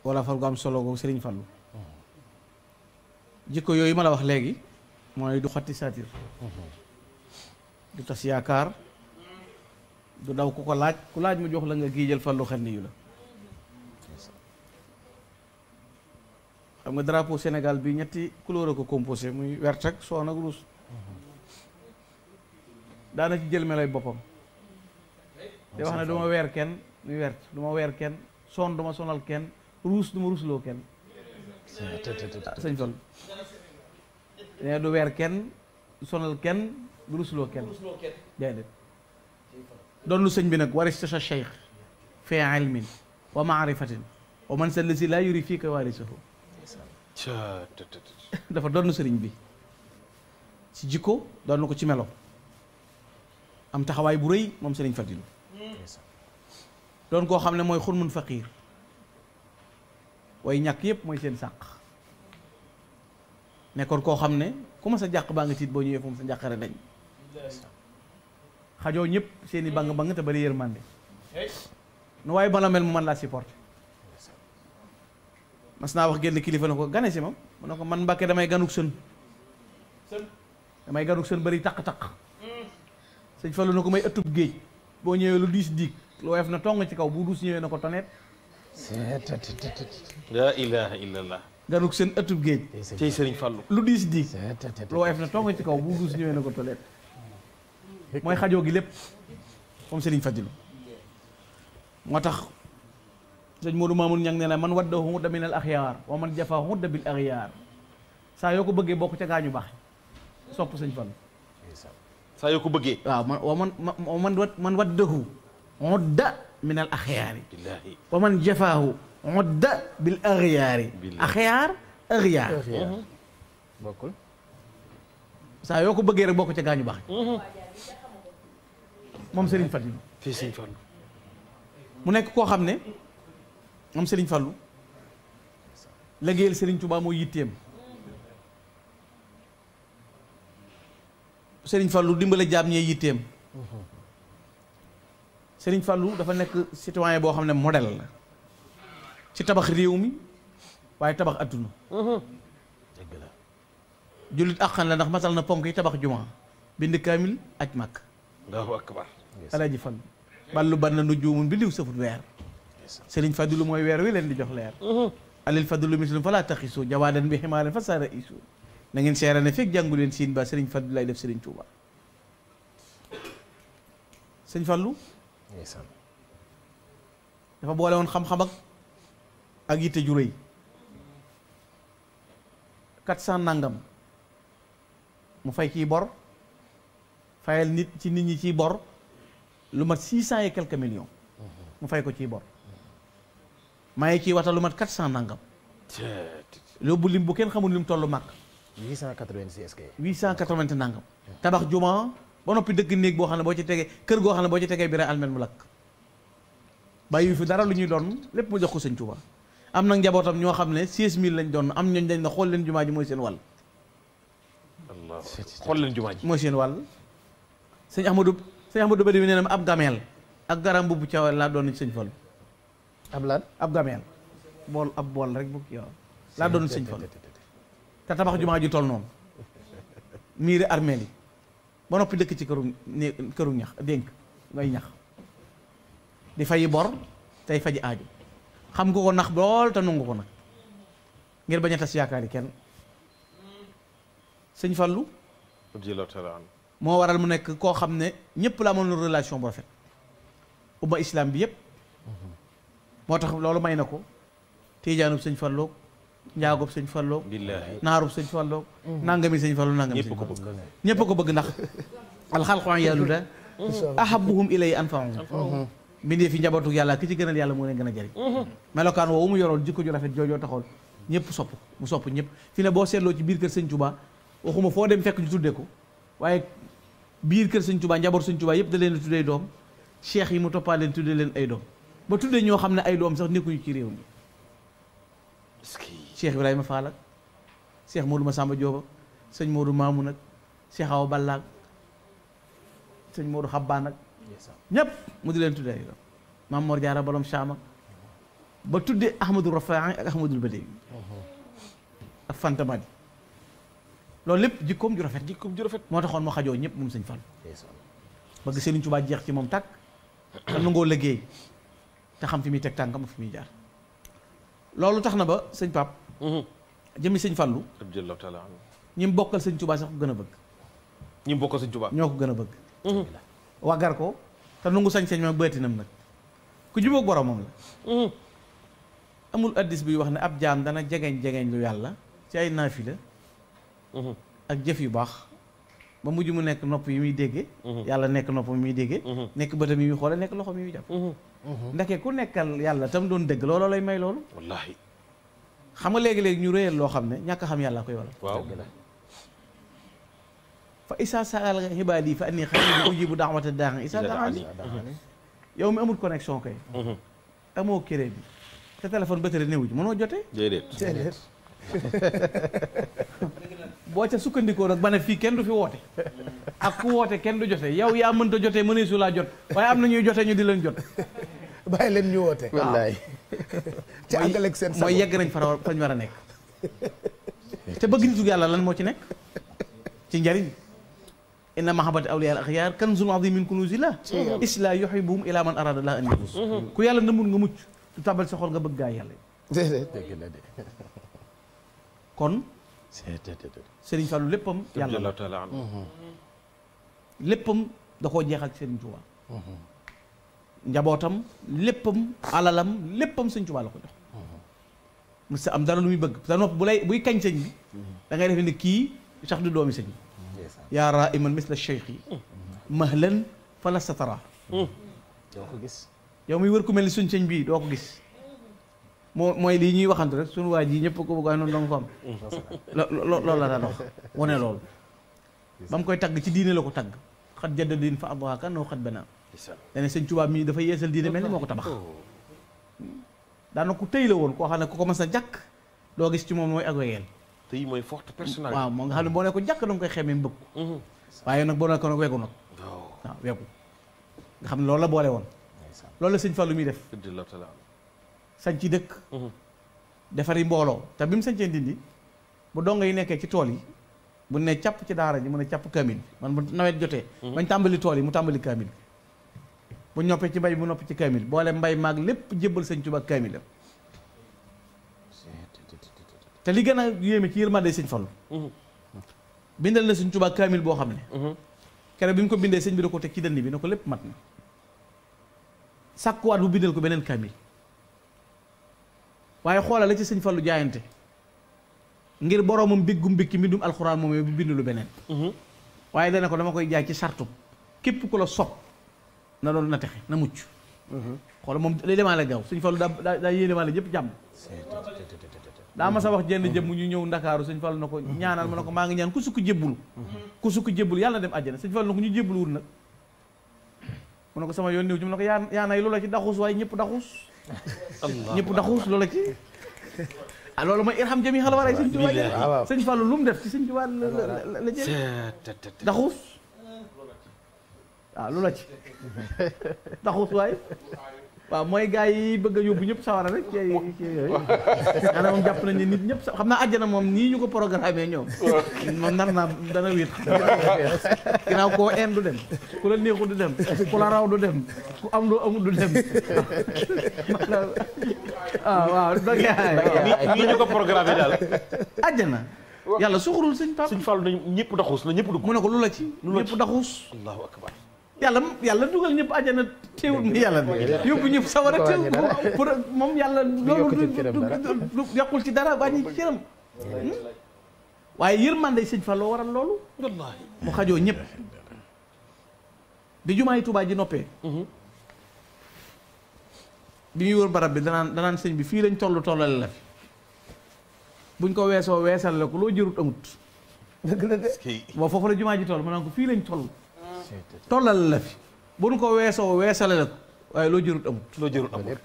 wala fal gu am solo googu Sëriñ Fallu jikko yooyu ma la wax léegi mooy du xotti saatir du tas yaakaar du daw ku ko laaj ku laaj mu jox la nga kii jël Fallu xel ni yu la xam nga drapeau Sénégal bi ñetti couleur a ko composé muy vert ak jaune ak rouge daana ci jël meloy boppam te wax ne du ma weer kenn muy vert du ma weer kenn son du ma sonal kenn ruus du ma ruusloo kenn sëñ Fall ne du weer kenn du sonal kenn du ruusloo kenn déedéet doon lu sëñ bi nag warista sa cheikh fi ilmin wa maarifatin wa man sa lasi laa yuri fii ka waarisahu dafa doon sëriñ bi ci jikko doon ko ci melo am taxawaay bu rëy moom sëriñ Fadilu doon koo xam ne mooy xun mun faqiir way ñàkk yépp mooy seen sàq nekkoon koo xam ne ku ma sa jàq baa nga tiit boo ñëwee fu mu sa njàqare dañ xajoo ñëpp seeni bang bang te bari yërmande nu waaye bala mel mu man laa supporté mas naa wax génn kilifa na ko gane si ma mu ne ko man Mbàkke damay ganuk sën bari taq-taq sëñ Fallu na ko may ëttub géej boo ñëwee lu diis diig lu woyof na tong ci kaw bu duus ñëwee na ko toneet la ilaha illallah ganuk seen ëttub géej cey sëriñ Fallu lu diis diig lu woyof na tong ci kaw bu duus ñëwee na ko toneet mooy xajoo gi lépp moom sëriñ Fadilu moo tax sëñ Modou Mamoun ñang nee na man waddahu mudda min al axyaar wa man jafahu mudda bil axyaar saa yoo ko bëggee bokk ca gaañu baax sopp sëñ Fallu saa yoo ko bëggee waaw man waddahu mudda min al axyaari wa man jafahu mudda bil axyaari axyaar axyaar bokkul saa yoo ko bëggee rek bokk ca gaañu baax moom sëriñ Fadilu fii sëñ Fallu mu nekk koo xam ne moom sëriñ Fallu liggéeyal sëriñ Tuubaa mooy yitteem sëriñ Fallu dimbale jaam ñee yitteem sëriñ Fallu dafa nekk citoyen boo xam ne modèle la ci tabax réew mi waaye tabax adduna dëgg la jullit àqan la ndax matal na ponk yi tabax juma bind kaamil aj màkk allahu akbar alaaji Fallu ballu ban na nu juumun bi liw safut weer sëriñ Fadilu mooy weer wi leen di jox leer alil Fadilu mislum fa laa taxisu jawaadan bi ximaaren fa saara isu na ngeen seera ne fekk jàngu leen siin ba sëriñ Fadilu lay def sëriñ Tuuba sëñ Fallu dafa boole woon xam-xam ak yitte ju rëy 400 nangam mu fay ciy bor fayal nit ci nit ñi ciy bor lu mat 600 et quelques millions mu fay ko ciy bor maye ciy wata lu mat 400 nangam loobu lim bu kenn xamul lim tollu màkk 886 kay 880 nangam tabax juma ba noppi dëkk néeg boo xam ne boo ci tegee kër goo xam ne boo ci tegee bi rek almel mu lakk bàyyi fi dara lu ñuy doon lépp mu jox ko sëñ Tuuba am nag njabootam ñoo xam ne 16000 lañ doon am ñooñ dañ na xool leen jumaa ji mooy seen wàll allah xool leen jumaa ji mooy seen wàll sëñ Ahmadou Badi bi nee na ab gameel ak garam bu cawal laa doon sëñ Fallu ab lan ab gameel ab bool rek bu yow laa doon sëñ Fallu te tabax jumaa ji toll noonu miire armeel yi ba noppi dëkk ci këru ñax dénk ngay ñax di fayi bor tey faji aaju xam nga ko nax lool te nangu ko nag ngir bañ a tas yaakaar yi kenn sëñ Fallu moo waral mu nekk koo xam ne ñëpp la amoon relation bu rafet umma islam bi yëpp moo tax loolu may na ko tiijaanub sëñ Fallu njaagub sëñ Fallu naarub sëñ Fallu nangami sëñ Fallu nangami sëñ Fallu ñëpp ko bëgg ndax alxalqu yàllu da ahabuhum ilay anfa'uhum mbindee fi njabootu yàlla ki ci gënal yàlla moo leen gën a jëriñ melokaan woowu mu yoroon jikko ju rafet joojoo taxoon ñëpp sopp mu sopp ñëpp fi ne boo seetloo ci biir kër sëñ Tuubaa waxuma foo dem fekk ñu tuddee ko waaye biir kër sëñ Tuubaa njaboot sëñ Tuubaa yëpp da leen tuddee doom cheikh yi mu toppaa leen tuddee leen ay doom ba tuddee ñoo xam ne ay doom sax nekkuñu ci réew mi cheikh Ibrahima Fall ak cheikh Modou Massamba Diop ak sëñ Modou Mamoun ak cheikh Awa Balla ak sëñ Modou Xabbaan ak ñëpp mu di leen tuddee ay doom Maam Mor Jaara Bolom Saam ak ba tuddee Ahmadou Rafahi ak Ahmadul Badawi ak Fantamadi loolu lépp jikkoom ju rafet moo taxoon moo xajoo ñëpp moom sëñ Fallu bëgg Sëriñ Tuubaa jeex ci moom tàkk te nangoo liggéey te xam fi muy teg tànkam fi muy jaar loolu tax na ba sëñ Pape jëmmi sëñ Fallu ñi mu bokkal sëñ Tuubaa sax ko gën a bëgg ñi mu bokkal sëñ Tuubaa ñoo ko gën a bëgg waggar ko te nangu sañ-sañ ma bëtinam nag ku jubóog boromam la amul addis bi wax ne ab jaam dana jegeñ lu yàlla ci ay naafila ak jëf yu baax ba mujj mu nekk nopp yi muy déggee yàlla nekk nopp yi muy déggee nekk bëtam yi muy xoole nekk loxo yi muy jàpp ndeke ku nekkal yàlla tam doon dëgg looloo lay may loolu wallaahi xam nga léegi-léegi ñu réyal loo xam ne ñàkk xam yàlla koy waral waaw fa isa sa'alaka ibaadi fa anni qariibun ujiibu da'wata daa'i isa da'aani yow mi amul connexion kay amoo crédit te téléphone batterie néew ji mënoo jotee déedéet boo ca sukkandikoo nag ba ne fii kenn du fi woote ak ku woote kenn du jote yow yaa mënta jotee mëneesu laa jot waaye am na ñuy jote ñu di leen jot bàyyi leen ñu woote wallaay ci àggaleeg seen mooy yegg nañ fañ war a nekk te bëgg nitu yàlla lan moo ci nekk ci njariñ inna mahabbata awliya al axyaar kanzun azim min kunuzillah isla yuhibbuhum ila man arada allah an yafuz ku yàlla namul nga mucc du tabal sa xol nga bëgg gaa yàlla kon Sëriñ Fallu léppam yàlla léppam da koo jeexal Sëriñ Tuubaa njabootam léppam alalam léppam Sëriñ Tuubaa la ko jox mu sa am dara lu muy bëgg sa nopp buy kañ sëñ bi da ngay defe ne kii sax du doomi sëñ bi yaa raa iman misla cheikh yi mahlan fala satara doo ko gis yow muy wër ku mel ni suñ sëñ bii doo ko gis mooy lii ñuy waxantu rek suñu waa ji ñëpp ko bëgg waaye noonu danga ko am loolu la daan wax wane loolu ba mu koy tagg ci diine la ko tagg xat jadda diin fa adduha kan noo xat bana dane sëñ Tuubaa mii dafa yeesal diine mel ni moo ko tabax daana ku tëy la woon koo xam ne ku ko mas a jàkk doo gis ci moom mooy ak wegeel tey mooy forte personnalité waaw moo nga xam ne boo ne ko jàkk danga koy xemee mbëgg waaye nag boo ne ko nag wegu nag waaw wegu nga xam ne loolu la boole woon loolu la sëñ Fallu muy def sañ ci dëkk defari mbooloo te bi mu sañcee Ndindi bu dongo yi nekkee ci tool yi bu ne càpp ci daara ji mu ne càpp kaamil man bu nawet jotee bañ tàmbali tool yi mu tàmbali kaamil bu ñoppee ci mbay mu noppi ci kaamil boole mbay maag lépp jébbal sëñ Tuubaa kaamilam te li gën a yéeme ci yërmande sëñ Fallu bindal na sëñ Tuubaa kaamil boo xam ne keroog bi mu ko bindee sëñ bi da ko teg ci dënn bi ne ko lépp mat na sàkkuwaat bu bindal ko beneen kaamil waaye xoolal la ci sëñ Fallu jaayante ngir boroomam biggum bikki mbindum alxuraan moom bu bind lu beneen waaye dana ko dama koy jaay ci sartu képp ku la sopp na doon na texe na mucc xoolal moom day demaale gaaw sëñ Fallu daa yéene maale ñëpp jàmm daa ma sa wax jenn jëm ñu ñëw ndakaaru sëñ Fallu na ko ñaanal ma ne ko maa ngi ñaan ku sukk jébbul yàlla na dem àjjana sëñ Fallu na ko ñu jébbul wul nag mu ne ko sama yoon néew ci mu ne ko yaa nay loola ci daxuus waaye ñëpp daxuus ñëpp daxuus loola ci loolu mooy irham jami xala waray sëñ Tuubaa sëñ Fallu lu mu def ci sëñ Tuubaa la jël daxuus waaw lu la ci daxuus waaye waaw mooy gars yi bëgg a yóbbu ñëpp sawara rek ci yooyu xanaa moom jàpp nañ ne nit ñëpp xam naa àjjana moom nii ñu ko programmé ñoom moom nar naa dana wéet ginnaaw koo en du dem ku la neexu du dem ku la raw du dem ku am loo amul du dem waaw nii ñu ko programmé daal àjjana yàlla suxurul sëñ Pape sëñ Fallu nañu ñëpp daxuus na ñëpp dugg mu ne ko lu la ci ñëpp daxuus allahu akbar yàlla dugal ñëpp àjjana teewul mu yàlla ne yóbbu ñëpp sawara teewul pour moom yàlla loolu du yàqul ci dara wàññi ci cëram waaye yërmande sëñ Fallu waral loolu wallaahi mu xajoo ñëpp bi jumaay Tuubaa ji noppee bi muy wër barab bi danaan sëñ bi fii lañ tollale la fi buñ ko weesoo weesal la ko loo jërut amut dëgg la de boo foofu la jumaa ji toll mu naan ko fii lañ tollal la fi bu nu ko weesoo weesale la ko waaye loo jërut amut loo jërut amut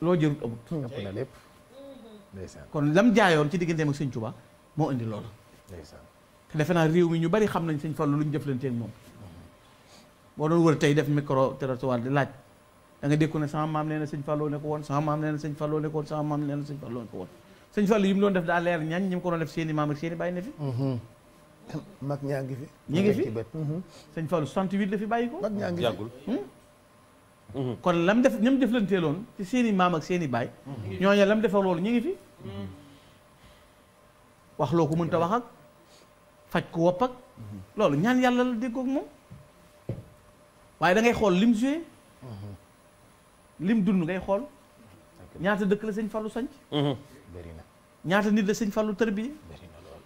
loo jërut amut ëpp na lépp kon lam jaayoon ci digganteem ak sëñ Tuubaa moo indi loolu te defe naa réew mi ñu bari xam nañ sëñ Fallu lu ñu jëflanteeg moom boo doon wër tey def micro trottoir di laaj da nga dékku ne sama maam nee na sëñ Fallou ne ko woon sama maam nee na sëñ Fallou ne ko woon sama maam nee na sëñ Fallou ne ko woon sëñ Fallou yi mu doon def daa leer ñañ ñi mu ko doon def seeni maam ak seeni bàyyi ne fi mag ñaa ngi fi ñi ngi fi sëñ Fallou 68 la fi bàyyi ko mag ñaa ngi fi yàggul kon lam def ñam jëflanteeloon ci seeni maam ak seeni baay ñooñu lam defal loolu ñu ngi fi wax loo ko mënta wax ak faj ko wopp ak loolu ñaan yàlla la déggoog moom waaye da ngay xool lim joué lim dund ngay xool ñaata dëkk la sëñ Fallou sanc bëri na ñaata nit la sëñ Fallou tërbiye bëri na lool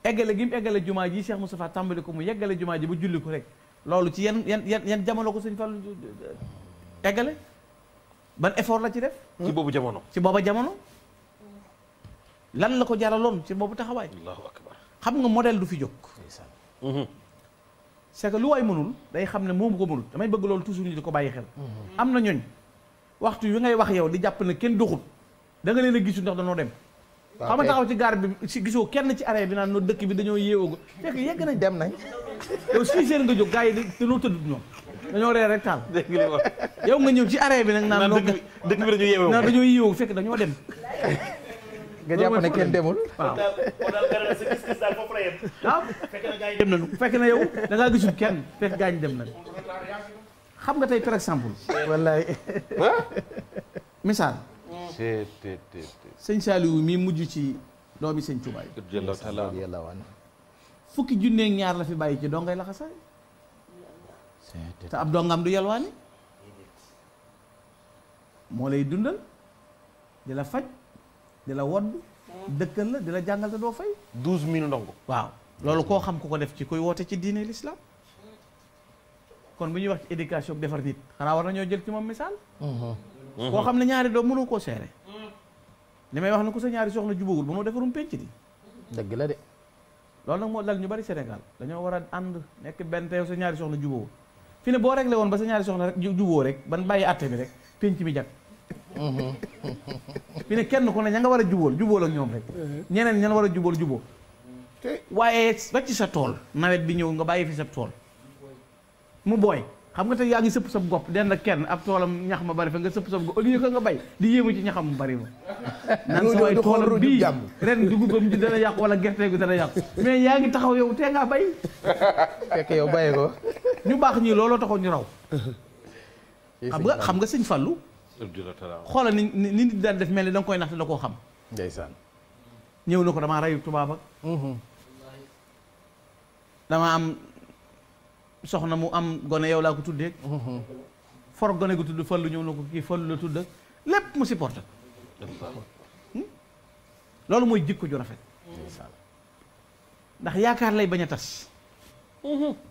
eggale gi mu eggale jumaa ji Cheikh Moustapha tàmbali ko mu yeggale jumaa ji ba julli ko rek loolu ci yan jamono ko sëñ Fallou eggale ban effort la ci def ci boobu jamono ci booba jamono lan la ko jaraloon ci boobu taxawaay allahu akbar xam nga modèle du fi jóg c'est que lu waay mënul day xam ne moom ko mënul damay bëgg loolu toujours ñu di ko bàyyi xel am na ñooñ waxtu wi ngay wax yow di jàpp ne kenn doxul da nga leen a gisu ndax dañoo dem xam nga taxaw ci gaar bi si gisoo kenn ci arrêt bi naan no dëkk bi dañoo yeewoo fekk yegg nañ dem nañ yow 6 heures nga jóg gars yi dañoo tëdd ñoom dañoo reer rek taal dégg nga li wax yow nga ñëw ci arrêt bi nag naan noo dëkk bi dañu yeewoo naan dañoo yeewoo fekk dañoo dem nga jàpp ne kenn demul waaw waaw fekk na gars yi dem nañu fekk na yow da ngaa gisul kenn fekk gars yi dem nañ xam nga tey par exemple wallaay misaal sëñ Saliou mii mujj ci doomi sëñ Touba yi yàlla wan fukki junneeg ñaar la fi bàyyi ci dongay laxasaay te ab dongam du yalwaani moo lay dundal di la faj di la wodd dëkkal la di la jàngal te doo fay 12000 ndongo waaw loolu koo xam ku ko def ci koy woote ci diine l'islam kon bu ñuy wax ci éducation bi defar nit xanaa war nañoo jël ci moom misaal koo xam ne ñaari doom mënoo koo seere li may wax ne ku sa ñaari soxna jubóogul ba noo defarum penc di dëgg la de loolu nag moo dal ñu bari Sénégal dañoo war a ànd nekk benn te yow sa ñaari soxna jubóogul fi ne boo réglé woon ba sa ñaari soxna rek jubóo rek ban bàyyi àtte bi rek penc mi jag fi ne kenn ku ne ña nga war a jubóol ak ñoom rek ñeneen ñan war a jubóo waaye ba ci sa tool nawet bi ñëw nga bàyyi fi sa tool mu booy xam nga te yaa ngi sëpp sa gopp den ak kenn ab toolam ñax ma bari fa nga sëpp sa gopp au lieu que nga bay di yéemu ci ñaxam mu bari ma naan sa waay toolam bii ren dugubam ji dana yàqu wala gerte gu dana yàqu mais yaa ngi taxaw yow tee ngaa bay fekk yow bàyyi ko ñu baax ñii looloo taxoon ñu raw xam nga sëñ Fallou xoolal ni nit daan def mel ni da nga koy nax te da koo xam ndeysaan ñëw na ko damaa rayu tubaab ak dama am soxna mu am gone yow laa ko tuddee for gone gu tudd Fallu ñëw na ko kii Fallu la tudd lépp mu supporté loolu mooy jikko ju rafet ndax yaakaar lay bañ a tas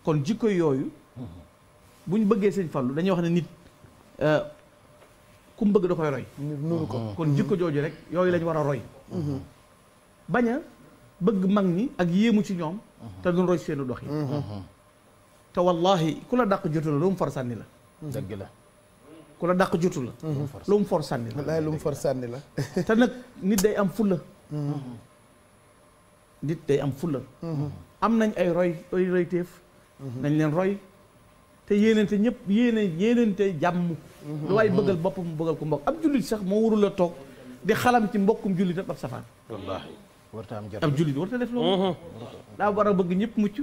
kon jikko yooyu bu ñu bëggee sëñ Fallu dañuy wax ne nit ku mu bëgg da koy roy nuru ko kon jikko jooju rek yooyu lañ war a roy bañ a bëgg mag ñi ak yéemu ci ñoom te duñ roy seenu dox yi te wallahi ku la dàq jotu la lu mu for sànni la dëgg la ku la dàq jotu la lu mu for sànni la wallaay lu mu for sànni la te nag nit day am fulla nit day am fulla am nañ ay royteef nañ leen roy te yéenente ñëpp yéenente jàmm lu waay bëggal boppam mu bëggal ko mbokk ab jullit sax moo warul a toog di xalam ci mbokkum jullit ab safaan wallaahi warta am jot ab jullit warta def loolu daa war a bëgg ñëpp mucc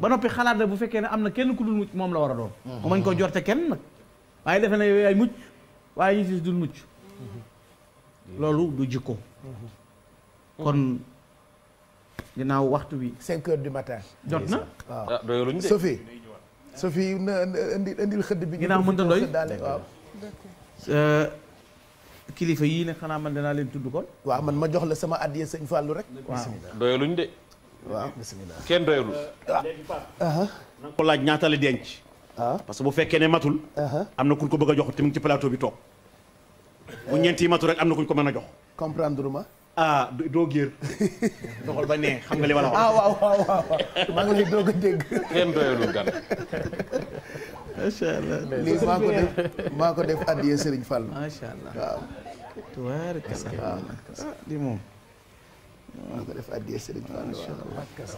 ba noppi xalaat na bu fekkee ne am na kenn ku dul mucc moom la war a doon mu mañ ko jorte kenn nag waaye defe na yow yaay mucc waaye ñu si dul mucc loolu du jikko kon ginnaaw waxtu wi 5 heures du matin jot na waaw doyaluñ de Sophie na indil xëdd bi ginnaaw mënta doy waaw kilifa yii ne xanaa man danaa leen tudd kon waaw man ma jox la sama addiya sëñ Fallou rek waaw doyaluñ de waaw bismillah kenn doyalul na ko laaj ñaata la denc parce que bu fekkee ne matul am na kuñ ko bëgg a jox te mu ngi ci plateau bi toog bu ñeent yi matul rek am na kuñ ko mën a jox comprendre ma doo géer doxal ba nee xam nga li wala wax waaw maa ngi lay doog a dégg kenn doyalul gan macha allah lii maa ko def addiya Serigne Fallou macha allah waaw tubaarkalla lii moom maa ko def addiya Serigne Fallou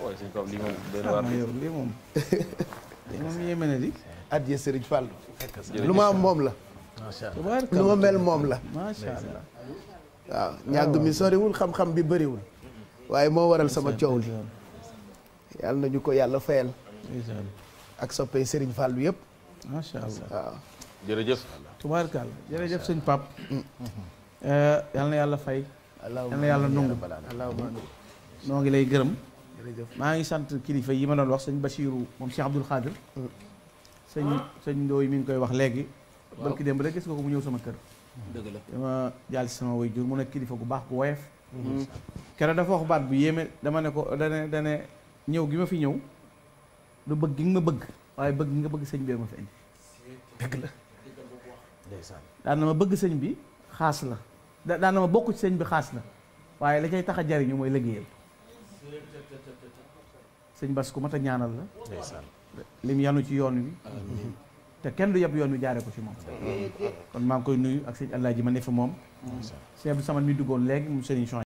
waaye suñ ko lii moom benn waar yow lii moom yéeme na di addiya Serigne Fallou lu ma am moom la macha nu ma mel moom la. macha allah. waaw ñàgg mi soriwul xam-xam bi bëriwul. waaye moo waral sama coow li. yàlla nañu ko yàlla fayal. ak soppee Serigne Fall bi yëpp. macha allah waaw. jërëjëf. tubaarkàlla jërëjëf sëñ Pape. yal na yàlla fay. yal na yàlla nungu. noo ngi lay gërëm. maa ngi sant kilifa yi ma doon wax sëñ Bachirou moom Cheikh Abdoul Khadir. sëñ Ndooy mi ngi koy wax léegi. barki démb rek gis nga ko mu ñëw sama kër. dëgg la dama jàll si sama way jur mu nekk kilifa gu baax gu woyof. keroog dafa wax baat bu yéeme dama ne ko dane ñëw gi ma fi ñëw du bëgg gi nga ma bëgg waaye bëgg nga bëgg sëñ bi ma fi indi. dëgg la. daan na ma bëgg sëñ bi xaas la daan na ma bokk ci sëñ bi xaas la waaye la cay tax a jariñu mooy liggéeyal. sëñ Bass ku mat a ñaanal la. lim yanu ci yoon wi. te kenn du yab yoon wi jaaree ko ci moom. kon maa ngi koy nuyu ak sëñ Alaaji ma ne fa moom. sëñ Abdou Samad mi duggoon léegi mu sëriñ